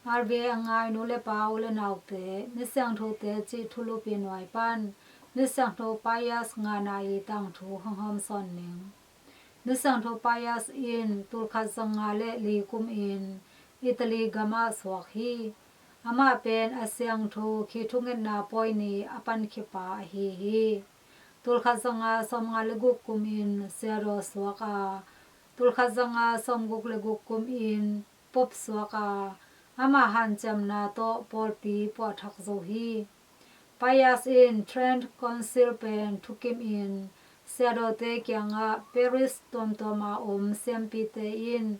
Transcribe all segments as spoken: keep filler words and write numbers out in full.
R V A a ngai nu le pa, u le naute, Misiangthote cih thulupi nuai pan Misiangtho Pius ngana i tangthu hong hawmsawn ning. Misiangtho Pius in tulkhat zanga le li kumin Italy gamah suak hi. Amah pen a siangtho khi thungetna pawi ni a pankhiapa ahi hi. Tulkhat zanga sawmnga le guk kumin siadaw suak a, tulkhat zanga sawmguk le guk kumin pop suak a, ama hanciamna tawh pawlpi puahthak zo hi. Pius in Trent Council pen thukimin siadawte kiangah parish tuamtuama om siampite in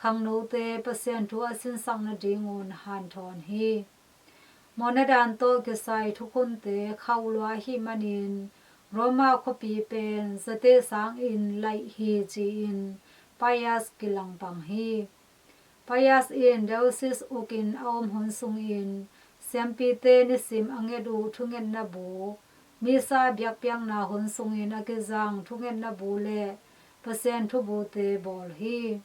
khangnote Pasian thu a sinsak nadingun hanthawn hi. Mawhna dan tawh kisai thukhunte khauh lua ahih manin Roma khuapi pen zateh sangin laih hi ci-in Pius kilangpang hi. Pius in diocese ukin a om hun sungin siampite nisim a nget uh thungetna bu, Missa biakpiakna hun sungin a kizang thungetna bu le Pasian thubute bawl hi.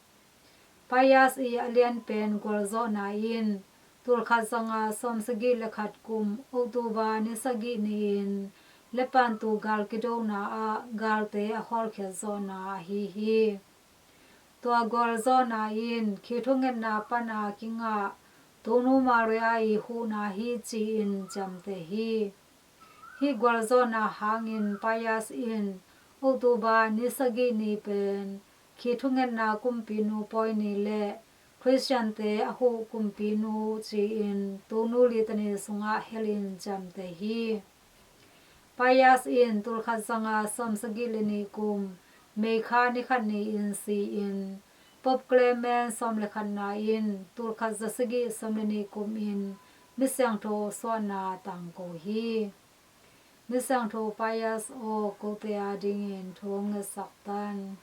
Pius i a lianpen gualzawhna in tulkhat zanga sawmsagih le khat kum October ni sagih ni-in Lepantu gal kidona ah galte a hawlkhiat zawhna ahi hi. Tua gualzawhna in khi thungetna pana kingah Tonu Maria i huhna hi ci-in ciamteh hi. Hih gualzawhna hangin Pius in October ni sagih ni pen khi thungetna kumpinu pawi ni le Khristiante a huh kumpinu ci-in Tonu Litany sungah helin ciamteh hi. Pius in tulkhat zanga sawmsagih le nih kum May kha ni khat ni-in si-in Pope Clement sawm le khatna in tulkhat zasagih sawm le nih kumin Misiangtho suahna tangko hi. Misiangtho Pius aw, kote adingin thu hong ngetsak tan.